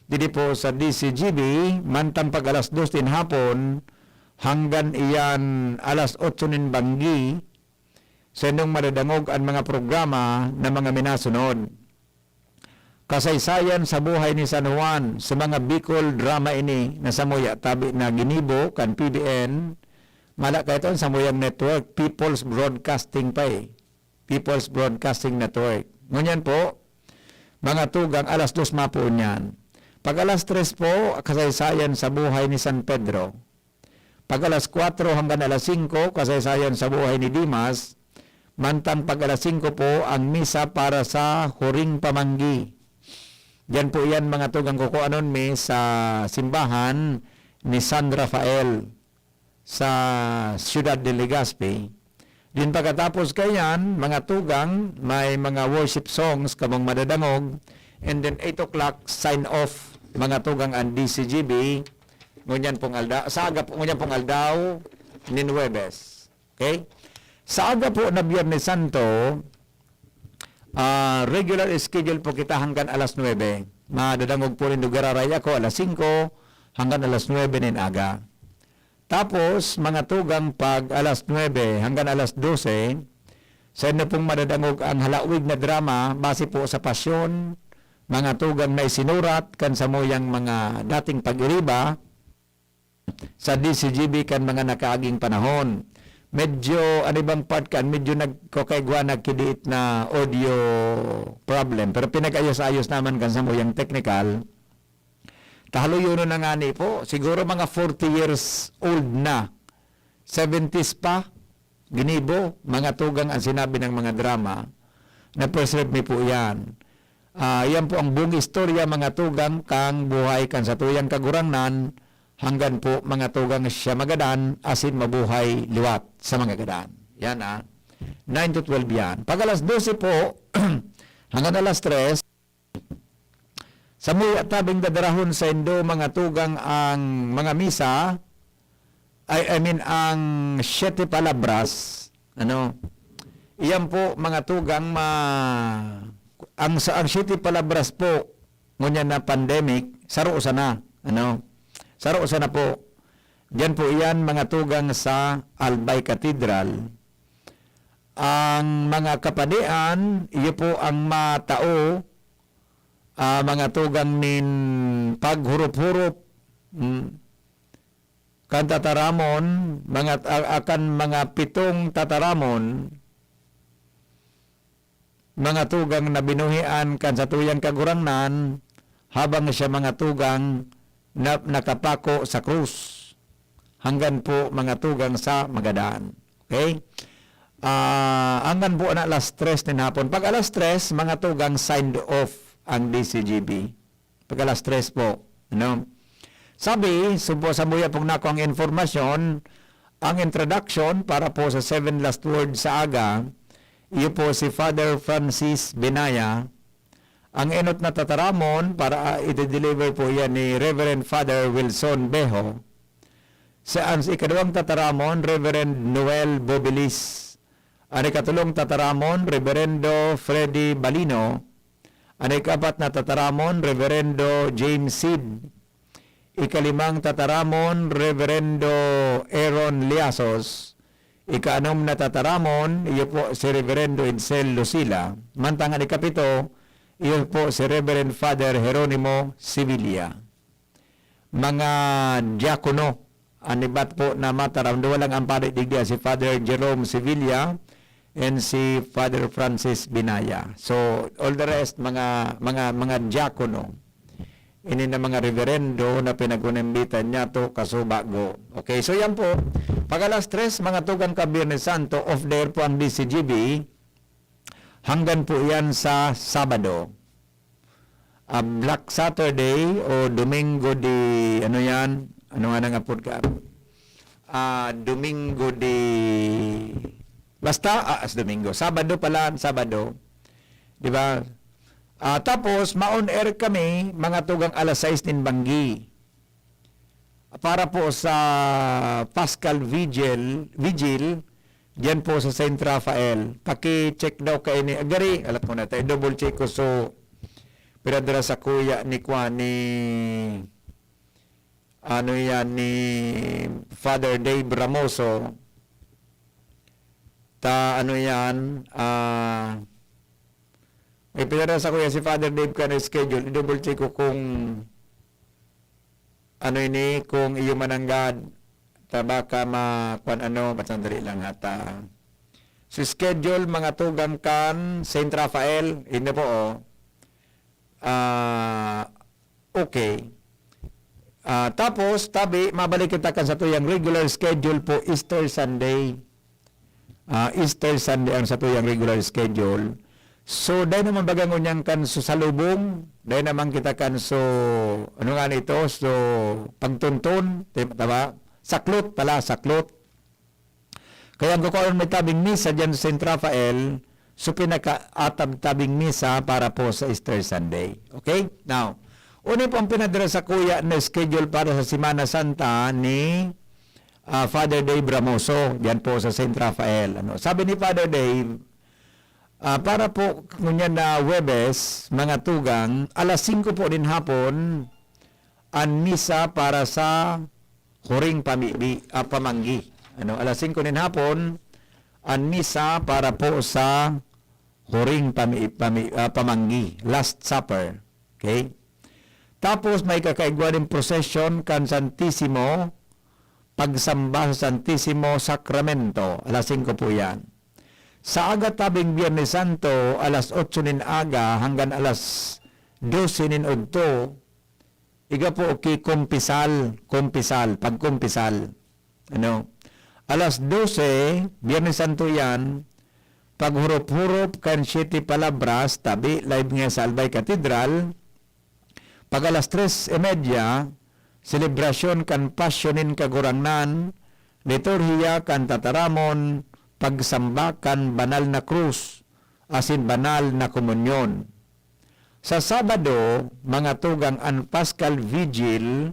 didi po sa D C G B, mantang pag alas dos nin hapon, hanggang iyan alas otso nin banggi, sa indong madadangog an mga programa na mga minasunod. Kasaysayan sa buhay ni San Juan, sa mga Bicol drama ini na samuya tabi na ginibo kan P B N, ngala kaito an samuyang network, People's Broadcasting pa eh. People's Broadcasting Network. Ngunyan po, mga tugang, alas dos mapo niyan. Pag alas tres po, kasaysayan sa buhay ni San Pedro. Pag alas kwatro hanggang alas singko, kasaysayan sa buhay ni Dimas. Mantang pag alas singko po, ang misa para sa huring pamanggi. Diyan po yan, mga tugang, kukuanon mi sa simbahan ni San Rafael sa siyudad de Legazpi. Din pagkatapos kaiyan, mga tugang, may mga worship songs kamong madadangog. And then eight o'clock, sign off, mga tugang, ang D C G B. Ngunyan pong alda-, sa aga po, ngunyan pong aldaw, nin Huwebes. Okay? Sa aga po na Biyernes Santo, ah, regular schedule po kita hanggang alas nuebe. Madadangog po rin, gararay ako, alas singko hanggang alas nuebe nin aga. Tapos, mga tugang, pag alas nuebe hanggang alas dose, sa inyo pong madadangog ang halawig na drama base po sa pasyon, mga tugang, na isinurat kan samuyang mga dating pag-iriba sa D C G B kan mga nakaaging panahon. Medyo, ano bang part kan, medyo nagkakaigwa, nagkidiit na audio problem. Pero pinag-ayos-ayos naman kan samuyang technical. Tahaluyonon na ngani po, siguro mga forty years old na, seventies pa, ginibo, mga tugang, ang sinabi ng mga drama, na-preserve mi po yan. Ah, yan po ang buong istorya, mga tugang, kang buhay kan satuyang Kagurangnan, hanggang po, mga tugang, siya magadan, asin mabuhay liwat sa mga gadan. Yan, ah. Nine to twelve yan. Pag alas dose po, hanggang alas tres, samuya tabing dadarahon saindo, mga tugang, ang mga misa, I, I mean, ang Siete Palabras, ano, iyan po, mga tugang, ma-, ang, sa, ang Siete Palabras po, ngunyan na pandemic, saro sana, ano, saro sana po. Diyan po iyan, mga tugang, sa Albay Cathedral. Ang mga kapadian, iyo po ang matao, ah, mga tugang nin paghurup-hurup, mm, kan tataramon, mga, a-, akan mga pitong tataramon, mga tugang na binuhian kan satuyang Kagurangnan, habang siya, mga tugang, na, nakapako sa krus, hanggan po, mga tugang, sa magadan. Okay? Ah, hanggan po na alas tres nin hapon. Pag alas tres, mga tugang, signed off ang D C G B. Pag alas tres po, ano? Sabi, sumpo, samuya pong nako ang informasyon, ang introduction para po sa Seven Last Words sa aga, iyo po si Father Francis Binaya. Ang enot na tataramon para, ah, i-deliver po yan ni Reverend Father Wilson Beho. Sa, ang ikaduwang tataramon, Reverend Noel Bobilis. Ang ikatulong tataramon, Reverendo Freddy Balino. Ang ikapat na tataramon, Reverendo James Seed. Ikalimang tataramon, Reverendo Aaron Liasos. Ikaanom na tataramon, iyo po si Reverendo Edsel Lucila. Mantang an ikapito, iyo po si Reverend Father Jeronimo Sevilla. Mga diakono, an iba po na mataram, duwa lang ang padi digdi, si Father Jerome Sevilla and si Father Francis Binaya. So, all the rest, mga, mga, mga diakono. Ini na mga reverendo na pinag-unimbitan niya to kasubago. Okay, so yan po. Pag alas tres, mga tugang, kan Biyernes Santo, off the air po ang D C G B. Hanggang po yan sa Sabado. Ah, Black Saturday o Domingo de, ano yan? Ano nga nang apod ka? Ah, Domingo de, basta, ah, as Domingo. Sabado pala, Sabado. Di ba? Ah, tapos, ma-on air kami, mga tugang alas sais nin banggi. Para po sa Paschal Vigil, Vigil, Diyan po sa Saint Raphael. Paki-check daw kaini. Gari, alat ko na tayo. Double check ko. So, pero dira sa kuya ni Kwan, ni, ano yan, ni Father Dave Ramoso. Ta, ano yan, ah, may pinadala sa kuya si Father Dave ka na schedule. I-double check ko kung ano ini, kung iyo mananggad. Ta baka ma-, kwan ano, sandali lang ha, ta. So, schedule, mga tugang kan Saint Raphael. Ini po, oh. Ah, okay. Ah, tapos, tabi, mabalik kita kan satuyang regular schedule po, Easter Sunday. Ah, Easter Sunday ang satuyang regular schedule. So, dai naman baga ngunyan kan so salubong, dai naman kita kan so, ano nga nito, so pagtunton, di-, tama? Saklot pala, saklot. Kaya ang kukuha may tabing misa dyan sa Saint Raphael, so pinakaatab-tabing misa para po sa Easter Sunday. Okay? Now, una po ang pinadala sa kuya na schedule para sa Semana Santa ni, ah, Father Dave Ramoso, dyan po sa Saint Raphael. Ano? Sabi ni Father Dave, ah, para po ngunyan na Huwebes, mga tugang, alas singko po nin hapon, an misa para sa huring pamibi, ah, pamanggi. Ano, alas singko nin hapon, an misa para po sa huring pami-, pami-, ah, pamanggi, Last Supper. Okay? Tapos may kakaigwa nin prosesyon kan Santisimo, pagsamba sa Santisimo Sakramento, alas singko po yan. Sa aga tabing Biyernes Santo, alas otso nin aga hanggang alas dose nin udto, iga po ki kumpisal, kumpisal, pagkumpisal. Ano? Alas dose, Biyernes Santo yan, paghurop-hurop kan Siete Palabras, tabi, live nga sa Albay Cathedral. Pag alas tres y media, selebrasyon kan Pasyon nin Kagurangnan, liturhiya kan tataramon, pagsamba kan banal na krus, asin banal na komunyon. Sa Sabado, mga tugang, an Paschal Vigil,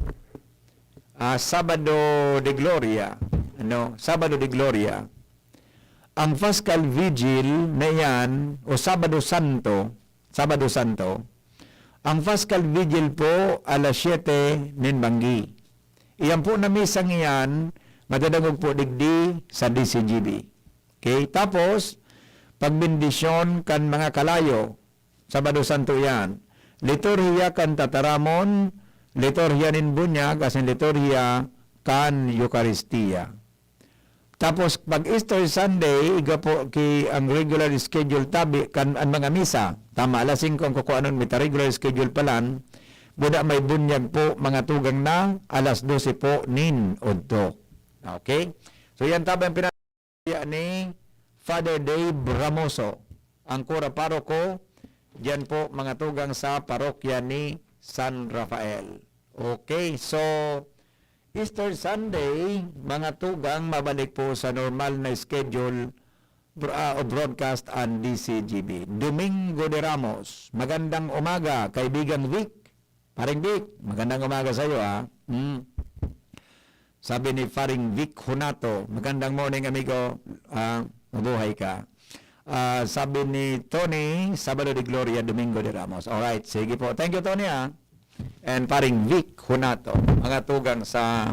ah, Sabado de Gloria, ano, Sabado de Gloria. Ang Paschal Vigil na iyan, o Sabado Santo, Sabado Santo, ang Paschal Vigil po, alas siyete nin banggi. Iyan po na misang iyan, madadangog po digdi sa D C G B. Okay? Tapos, pagbendisyon kan mga kalayo, Sabado Santo iyan. Liturhiya kan tataramon, liturhiya nin bunyag, asin liturhiya kan Eukaristia. Tapos, pag Easter Sunday, iga po ki ang regular schedule tabi kan an mga misa. Tama, alas singko ang kukuanon, may ta regular schedule palan. Buda may bunyag po, mga tugang na, alas dose po nin udto. Okay? So, yan tabi ang pina- ni Father Dave Ramoso, ang kura paroko, diyan po, mga tugang, sa parokya ni San Rafael. Okay, so, Easter Sunday, mga tugang, mabalik po sa normal na schedule bro-, ah, o broadcast ang D C G B. Domingo de Ramos, magandang umaga, Kaibigang Vic. Paring Vic, magandang umaga sa'yo, ah. Mm. Sabi ni Paring Vic Hunato, "Magandang morning, amigo. Ah, mabuhay ka." Ah, sabi ni Tony, "Sabado de Gloria, Domingo de Ramos." Alright, sige po. Thank you, Tony, ah. And Paring Vic Hunato, mga tugang sa,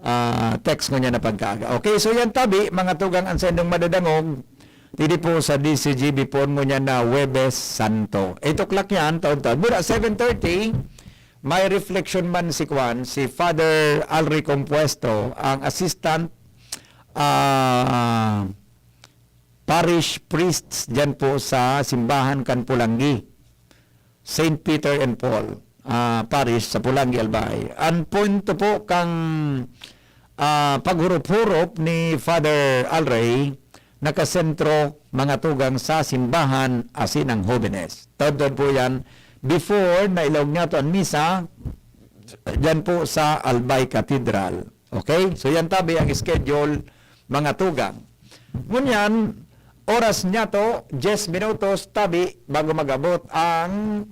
ah, text ko niya na pagkaaga. Okay, so yan tabi, mga tugang ang sa inyong madadangog, didi po sa D C G B po ngunyan na Huwebes Santo. Eight o'clock yan, taon-taon. Mura seven thirty, may reflection man si Kwan, si Father Alri Compuesto, ang assistant, ah, parish priests dyan po sa simbahan kan Pulanggi, Saint Peter and Paul, ah, Parish sa Pulanggi, Albay. Ang punto po kang, ah, paghurop-hurop ni Father Alrey, nakasentro, mga tugang, sa simbahan asin ang hobenes. Taod-taod po yan. Before, nailaog niya to ang misa, dyan po sa Albay Cathedral. Okay? So, yan tabi ang schedule, mga tugang. Ngunyan, oras niya to, diyes minutos, tabi, bago mag-abot ang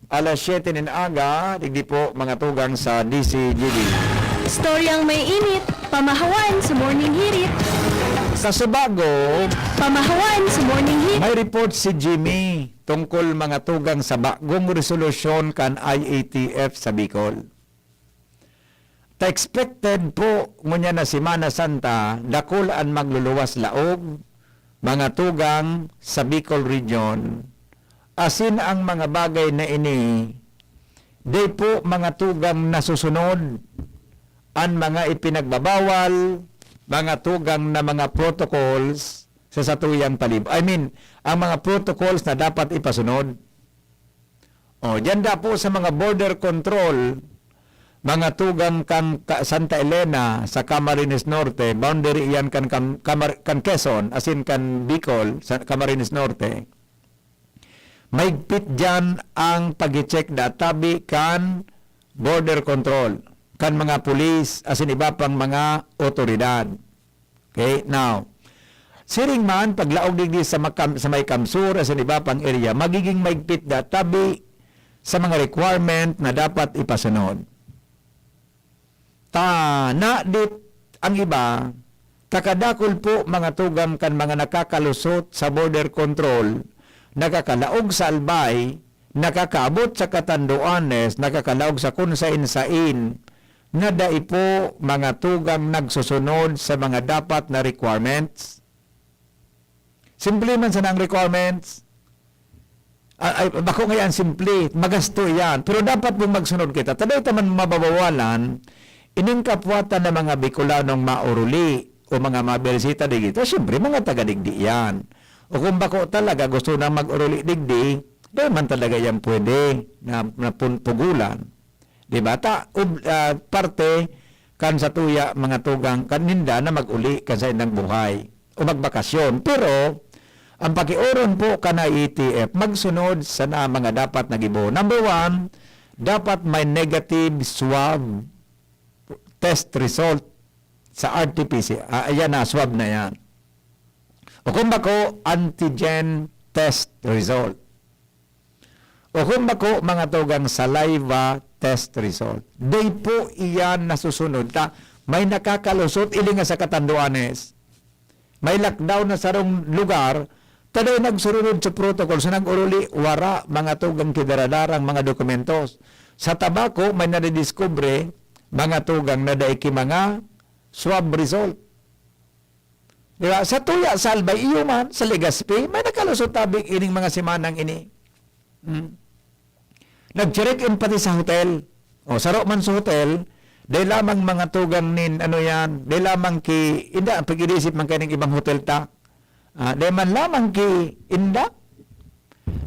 alas siyete nin aga, digdi po, mga tugang, sa D C G B. Istoryang may init, pamahawan sa Morning Hirit. Sa Subago, Pamahawan sa Morning Hit. May report si Jimmy tungkol mga tugang sa bagong resolusyon kan I A T F sa Bicol. Ta expected po ngunyan na Semana Santa, dakul an magluluwas laog, mga tugang sa Bicol Region, asin ang mga bagay na ini, di po mga tugang nasusunod an mga ipinagbabawal, mga tugang na mga protocols sa satuyang palib-, I mean, ang mga protocols na dapat ipasunod. O, diyan da po sa mga border control, mga tugang kan Santa Elena sa Camarines Norte, boundary iyan kan, kan, kan Quezon, asin kan Bicol, sa Camarines Norte. Mahigpit diyan ang pag-check da tabi kan border control, kan mga pulis, asin iba pang mga otoridad. Okay, now, siring man, paglaog digdi sa, makam, sa may kamsur, sa iba pang area, magiging maigpit da tabi sa mga requirement na dapat ipasunod. Ta, nadit ang iba, kakadakul po mga tugang kan mga nakakalusot sa border control, nakakalaog sa Albay, nakakaabot sa Catanduanes, nakakalaog sa kun sain-sain, na dai po mga tugang nagsusunod sa mga dapat na requirements? Simple man sana ang requirements. Ah, ay, bako ngayon simple, magasto yan. Pero dapat pong magsunod kita. Taday ta man mababawalan, ining kapwatan ng mga Bicolanong mauruli o mga mabersita digdi, siyempre, mga taga-digdi yan. O kung bako talaga gusto na mag-uruli digdi, dai man talaga yan pwede na, na pun- pugulan. Di ba? Ta, ub, ah, parte kan sa tuya, mga tugang, kan ninda na mag-uli kan sa indang buhay o magbakasyon. Pero, ang pakiuron po kan I A T F, magsunod sana mga dapat na gibo. Number one, dapat may negative swab test result sa R T P C R. Ah, ayan na, swab na yan. O kung bako, antigen test result. O kung bako, mga tugang saliva test result. Dai po iyan nasusunod ta. May nakakalusot, ili nga sa Catanduanes. May lockdown na sarong lugar, taday nagsurunod sa protocol, sa nag-uruli, wara, mga tugang kidaradarang mga dokumentos. Sa Tabaco, may nadidiskubre, mga tugang na dai ki mga swab result. Di ba? Sa tuya, sa Albay, iyo man, sa Legazpi, may nakalusot tabi ining mga semanang ini. Hmm. Nag-check-in pati sa hotel. O, saro man sa hotel, dai lamang mga tugang nin, ano yan, dai lamang ki, inda, pag-irisip man kaning ibang hotel ta. Ah, dai man lamang ki, inda.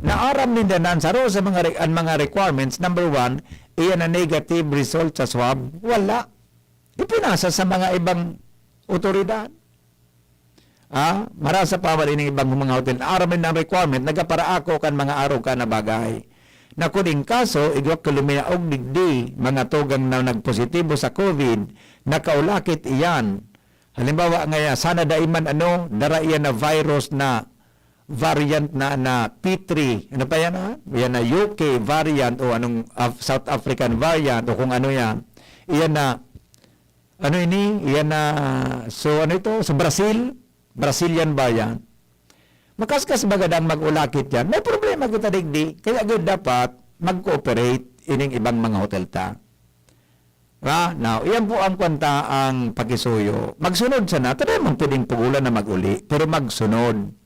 Naaram ninda na ang saro sa mga re-, ang mga requirements, number one, iyan na negative result sa swab. Wala. Ipinasa sa mga ibang otoridad. Ah, marasa pa man ining ibang mga hotel. Aram nindang requirement, nagaparaako kan mga arog ka na bagay. Na kun in kaso, igwa ka luminaog digdi, mga tugang na nagpositibo sa COVID, nakaulakit iyan. Halimbawa nga, sana dai man ano, dara iyan na virus na variant na, na P three. Ano pa yan, ha? Yan na U K variant o anong Af-, South African variant o kung ano yan. Iyan na, ano ini? Iyan na, so ano ito? Sa Brazil? Brazilian variant. Makaskas baga dang mag-ulakit yan. May problema kita digdi. Kaya gud dapat mag-cooperate ining ibang mga hotel ta. Ha? Now, iyan po ang kwanta ang pakisuyo. Magsunod sana, taday man pwedeng pugulan na mag-uli, pero magsunod.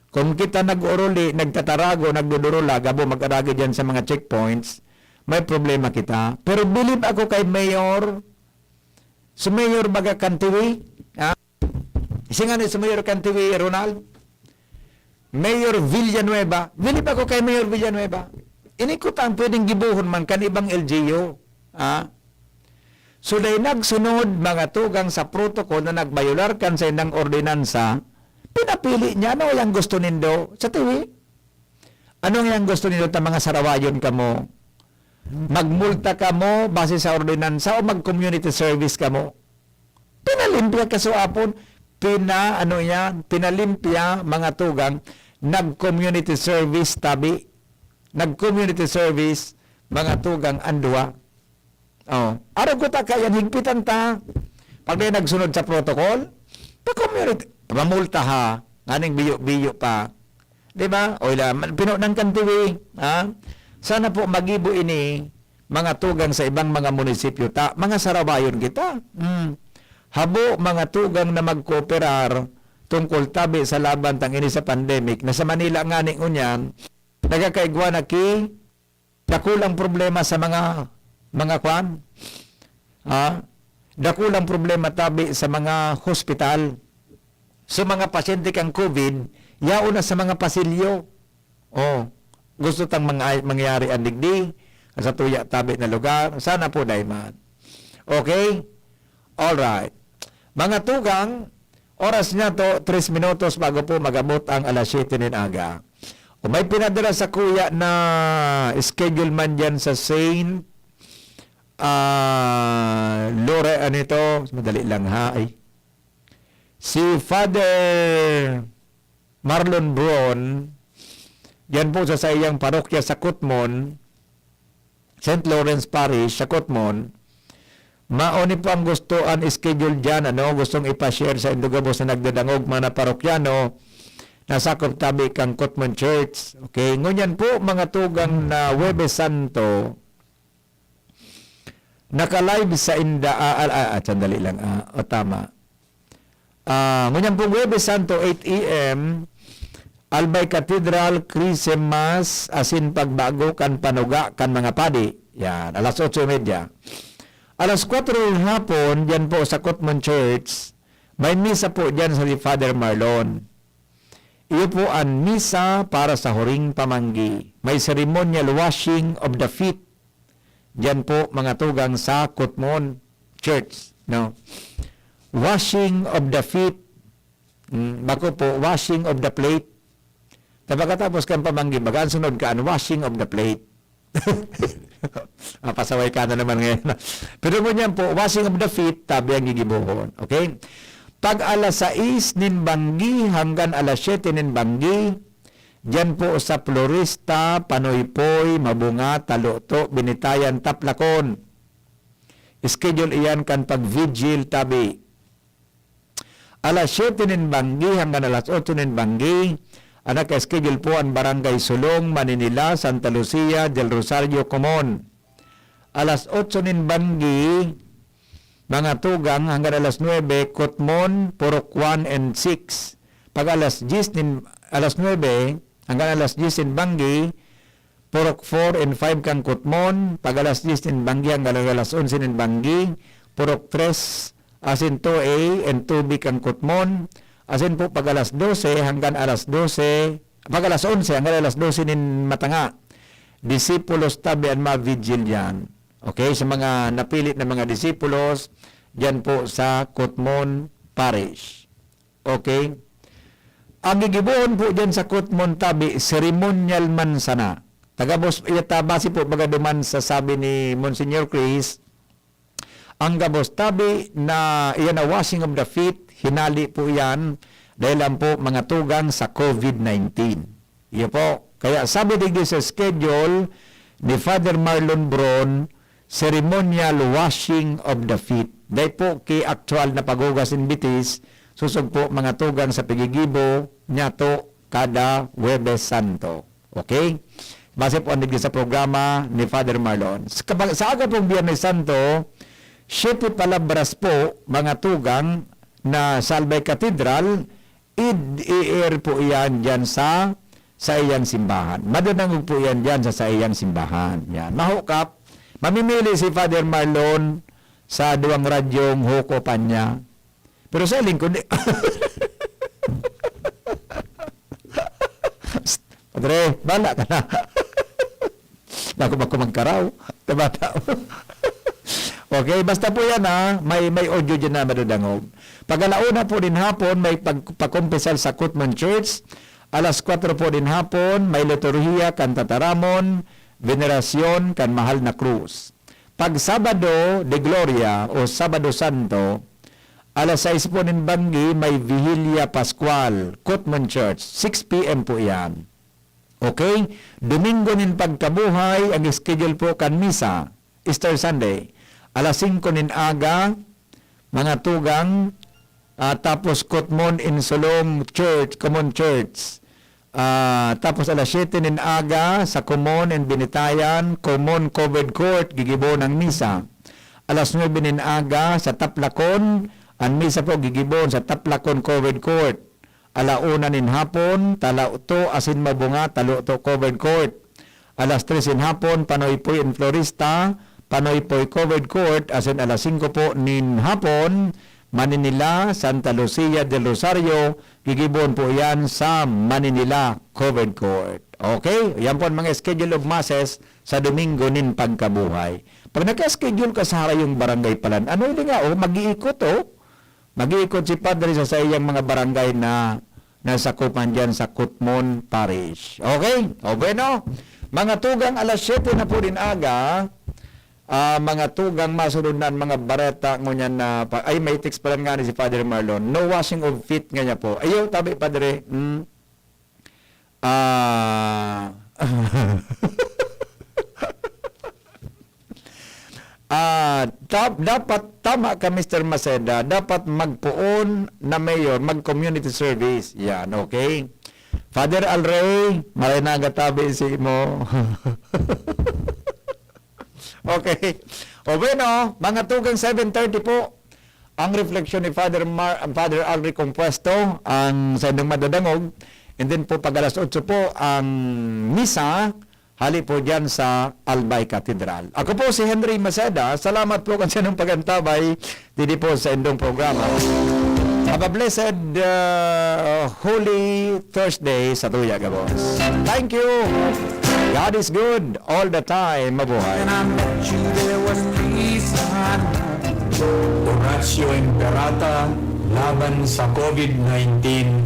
Kung kita nag-uruli, nagtatarago, nagdudurula, gabo mag-aragi dyan sa mga checkpoints, may problema kita. Pero bilib ako kay Mayor, si Mayor baga Cantiwi, ha? Isingani si Mayor Cantiwi, Ronald? Mayor Villanueva, bilib ako kay Mayor Villanueva. Ini ko ta ang pwedeng gibohon man kan ibang L G U, ha? So, dai nagsunod, mga tugang, sa protocol na nagbayular kan sa indang ordinansa, pinapili niya, ano yang gusto nindo? Sa tiwi, ano yang gusto nindo ta mga sarawayon kamo? Magmulta kamo base sa ordinansa o mag-community service kamo? Pinalimpya kasuapon, pina, ano yan, pinalimpya, mga tugang, nag-community service tabi. Nag-community service, mga tugang, ang duwa. Oh, arog ko ta kaya higpitan ta. Pag may nagsunod sa protocol, pa-community, Mamultaha, nganing biyo-biyo pa. Di ba? O ila, man-, pinonan kan tiwi, ha? Sana po magibo ini, mga tugang sa ibang mga munisipyo ta, mga sarawayon kita. Hmm. Habo, mga tugang na magkooperar tungkol tabi sa laban tang ini sa pandemic, na sa Manila ngani ngunyan, nagkakaigwa na ki dakulang problema sa mga, mga kwan. Ha? Dakulang problema tabi sa mga hospital. So, mga pasyente kang COVID, yaon na sa mga pasilyo. Oh, gusto tang mga, mangyari ang digdi, sa tuya tabi na lugar. Sana po, dayman. Okay? Alright. Mga tugang, oras niya to, tres minutos bago po magabot ang alas siyete nin aga. O may pinadala sa kuya na schedule man dyan sa Saint, ah, Lore, ano ito? Madali lang, ha? Ay. Si Father Marlon Bron, yan po sa saiyang parokya sa Kutmon, Saint Lawrence Parish, sa Kutmon, mao ni po ang gusto an schedule diyan, ano, gustong ipa-share sa indo gabos na nagdadangog, mga parokyano, na sakop tabi kan Kutmon Church. Okay, ngunyan po, mga tugang na Huwebes Santo, naka-live sa inda, ah, ah, ah, ah, sandali lang, ah, o, tama. Ah, ngunyan pong Huwebes Santo, eight A M, Albay Cathedral, Christmas, asin pagbago kan panuga kan mga padi. Yan, alas otso y media. Alas kwatro ng hapon, diyan po sa Kutmon Church, may misa po diyan sa ni Father Marlon. Iyo po an misa para sa huring pamanggi. May ceremonial washing of the feet. Diyan po, mga tugang, sa Kutmon Church, no? Washing of the feet. Mm, bako po, washing of the plate. Ta pagkatapos kan pamanggi, baga an sunod ka, an washing of the plate. Ah, pasaway ka na naman ngayon. Pero ngunyan po, washing of the feet, tabi ang gigibohon. Okay? Pag alas sais nin banggi hanggang alas siyete nin banggi, diyan po sa Florista, Panoypoy, Mabunga, Taloto, Binitayan, Taplakon. Schedule iyan kan pag-vigil tabi. Alas siyete nin banggi hanggang alas otso nin banggi, an naka-schedule po an Barangay Sulong, Maninila, Santa Lucia, Del Rosario, Comon. Alas otso nin banggi, mga tugang, hanggang alas nuebe, Kutmon, Purok one and six. Pag alas dyes nin, alas nuebe hanggang alas dyes nin banggi, Purok four and five kan Kutmon, pag alas dyes nin banggi hanggang alas onse nin banggi, Purok tres, asin two A and two B kan Kutmon, asin po pag alas dose hanggang alas dose, pag alas onse hanggang alas dose nin matanga. Disipulos tabi an mga vigil diyan. Okay, sa mga napili na mga disipulos, diyan po sa Kutmon Parish. Okay? Ang gigibohon po diyan sa Kutmon tabi, seremonyal man sana. Tagabos, iya ta, base po baga duman sa sabi ni Monsignor Chris, ang gabos tabi na iyan na washing of the feet, hinali po iyan dahil lang po mga tugang sa COVID nineteen. Iyo po. Kaya sabi digdi sa schedule ni Father Marlon Bron, ceremonial washing of the feet. Dai po ki aktual na paghugas nin bitis, sosog po mga tugang sa pigigibo niyato kada Huwebes Santo. Okay? Base po ang digdi sa programa ni Father Marlon. Sa, kapag, sa aga pong Biyernes Santo, siyete palabras po, mga tugang, na sa Albay Cathedral, id-i-air po iyan diyan sa, sa iyang simbahan. Madadangog po iyan diyan sa, sa iyang simbahan. Yan. Mahukap, mamimili si Father Marlon sa duwang radyong hukopan niya. Pero sa lingkod, di. Psst, Padre, bala ka na. Bago ba ko magkaraw? Diba, tao? Okay, basta po yan, ha. May, may audio dyan na madadangog. Pag alauna po nin hapon, may pag-, pagkumpisal sa Kutmon Church. Alas kwatro po nin hapon, may liturhiya kan Tataramon, venerasyon kan Mahal na Krus. Pag Sabado de Gloria o Sabado Santo, alas sais po nin banggi, may Vigilia Pascual, Kutmon Church, six P M po iyan. Okay? Domingo nin Pagkabuhay, ang schedule po kan misa, Easter Sunday. Alas singko nin aga, mga tugang, Ah, tapos Kutmon Insulong Church, Common Church. Ah, tapos alas siyete nin aga sa Common and Binitayan, Common Covered Court, gigibon ang misa. Alas nuebe nin aga sa Taplacon, ang misa po gigibon sa Taplacon Covered Court. Ala una nin hapon, Talauto asin Mabunga, Talauto Covered Court. Alas tres nin hapon, Panoypoy and Florista, Panoypoy Covered Court, asin alas singko po nin hapon, Maninila, Santa Lucia del Rosario, gigibon po yan sa Maninila Covered Court. Okay? Yan po ang mga schedule of masses sa Domingo nin Pagkabuhay. Pag naka-schedule ka sa harayong barangay palan, ano yun nga, oh, mag-iikot, oh. Mag-iikot si Padre sa saiyang mga barangay na nasakupan diyan sa Kutmon Parish. Okay? O bueno, mga tugang alas siyete na po nin aga, ah, mga tugang masunod na ang mga bareta ngunyan na pa, ay, may text pala nga ni si Father Marlon. No washing of feet nga niya po. Ayo, tabi, Padre. Mm. Ah. Ah, ta-, dapat tama ka, Mister Maceda, dapat magpoon na mayor, mag-community service. Yan, okay? Father Alrey, maray na gatabi si mo. Okay. O bueno, mga tugang seven thirty po, ang refleksyon ni Father Mar-, Father Alrey Compuesto, ang sa inyong madadangog. And then po, pag alas otso po, ang misa, hali po dyan sa Albay Cathedral. Ako po si Henry Maceda. Salamat po kan sa inyong pagantabay didi po sa indong programa. Have a blessed, uh, Holy Thursday sa tuya, gabos. Thank you. God is good all the time. Mabuhay. When I met you, there was peace in my heart. Oratio Imperata laban sa COVID nineteen.